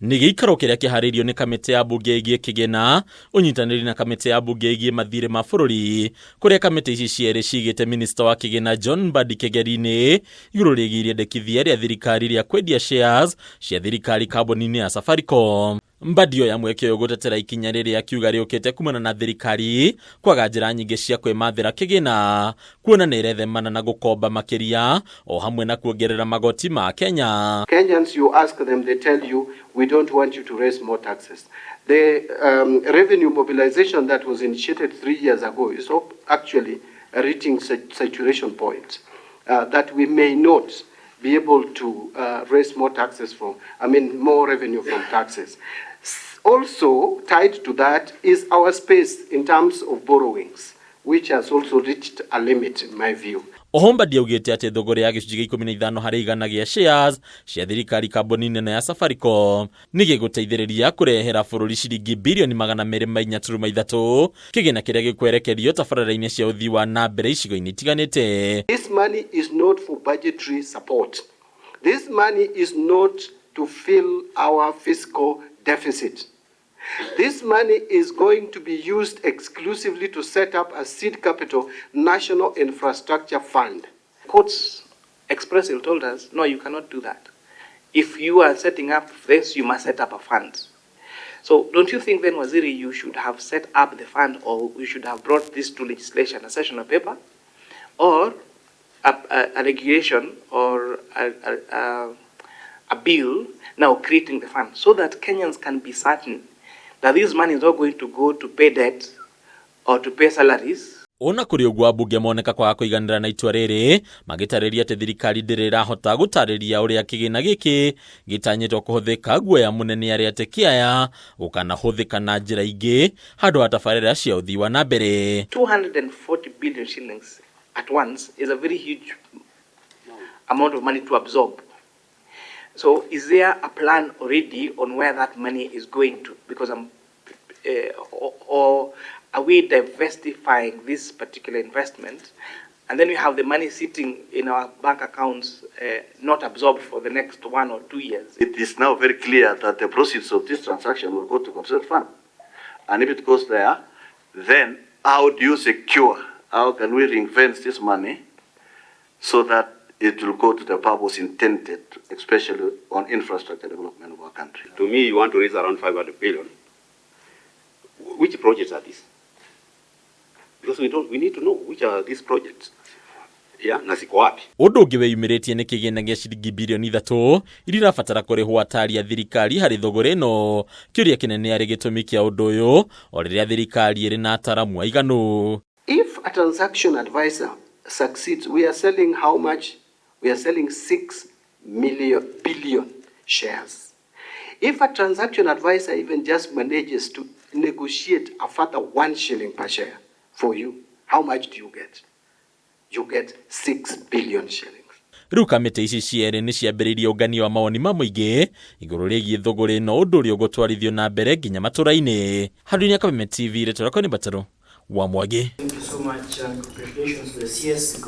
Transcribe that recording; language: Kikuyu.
Nĩ gĩikaro kĩrĩa kĩharĩirio nĩ kamĩtĩ ya mbunge ĩgiĩ kĩgĩna, ũnyitanĩri na kamĩtĩ ya mbunge ĩgiĩ mathirĩ ma bũrũri, kũrĩa kamĩtĩ ici cierĩ cigĩte minista wa kĩgĩna John Mbadi kĩgeri-inĩ igũrũ rĩgiĩ irĩendekithia rĩa thirikari rĩa kwendia shares cia thirikari kambuni-inĩ ya Safaricom. Mbadi oya mweke ũyũ gũtetera ikinya rĩrĩa akiuga rĩũkĩte kumana na thirikari kwaga njĩra nyingĩ cia kwĩmathĩra kĩgĩna, kuona nĩ ĩrethemana na gũkomba makĩria o hamwe na kuongerera magoti ma Kenya. Kenyans, you ask them, they tell you, "We don't want you to raise more taxes." The revenue mobilization that was initiated 3 years ago is actually reaching saturation point that we may not be able to raise more taxes from, I mean, more revenue from taxes. Also tied to that is our space in terms of borrowings, which has also reached a limit in my view. Oho Mbadi augĩte atĩ thũgũrĩ ya gĩcunjĩ gĩa 15 harĩ igana gĩa shares cia thirikari kambuni nene ya Safaricom nĩ gĩgũteithĩrĩria kũrehera bũrũri ciringi birioni 204.3, kĩgĩna kĩrĩa gĩkwerekerio tabarĩra-inĩ cia ũthii wa na mbere icigo-inĩ itiganĩte. This money is not for budgetary support. This money is not to fill our fiscal deficit. This money is going to be used exclusively to set up a seed capital national infrastructure fund. Courts expressly told us, "No, you cannot do that. If you are setting up this, you must set up a fund." So don't you think then, Waziri, you should have set up the fund or you should have brought this to legislation, a session of paper, or a regulation or a bill now creating the fund so that Kenyans can be certain that this money is not going to go to pay debt or to pay salaries? Ona kũrĩ ũguo, ambunge moneka kwaga kũiganĩra na itua rĩrĩ, magĩtarĩria atĩ thirikari ndĩrĩ ĩrahota gũtarĩria ũrĩa kĩgĩna gĩkĩ gĩtanyĩtwo kũhũthĩka, guoya mũnene arĩ atĩ kĩaya gũkanahũthĩka na njĩra ingĩ handũ ha tabarĩra cia ũthii wa na mbere. 240 billion shillings at once is a very huge amount of money to absorb. So is there a plan already on where that money is going to? Because or are we diversifying this particular investment? And then we have the money sitting in our bank accounts, not absorbed for the next 1 or 2 years. It is now very clear that the proceeds of this transaction will go to Consolidated Fund. And if it goes there, then how do you secure, how can we ring fence this money so that it will go to the purpose intended, especially on infrastructure development of our country? To me, you want to raise around 500 billion. Which projects are these? Because we don't, we need to know which are these projects. Yeah, na ziko wapi? Ũndũ ũngĩ wĩyumĩrĩtie nĩ kĩgĩna gĩa ciringi birioni 3 iria irabatara kũrĩhwo atari a thirikari harĩ thũgũrĩ ĩno. Kĩũria kĩnene arĩ gĩtũmi kĩa ũndũ ũyũ o rĩrĩa thirikari ĩrĩ na ataramu aiganu. If a transaction advisor succeeds, we are selling how much? We are selling 6 million billion shares. If a transaction advisor even just manages to negotiate a further 1 shilling per share for you, how much do you get? You get 6 billion shillings. Rĩu kamĩtĩ ici cierĩ nĩ ciambĩrĩirie ũngania wa mawoni ma mũingĩ igũrũ rĩgiĩ thũgũrĩ ĩno, ũndũ ũrĩa ũgũtwarithio na mbere nginya matũra-inĩ. Handũ-inĩ Kameme TV, rĩtwa rĩakwa nĩ Mbataro wa Mwangi. Thank you so much and congratulations to the CS.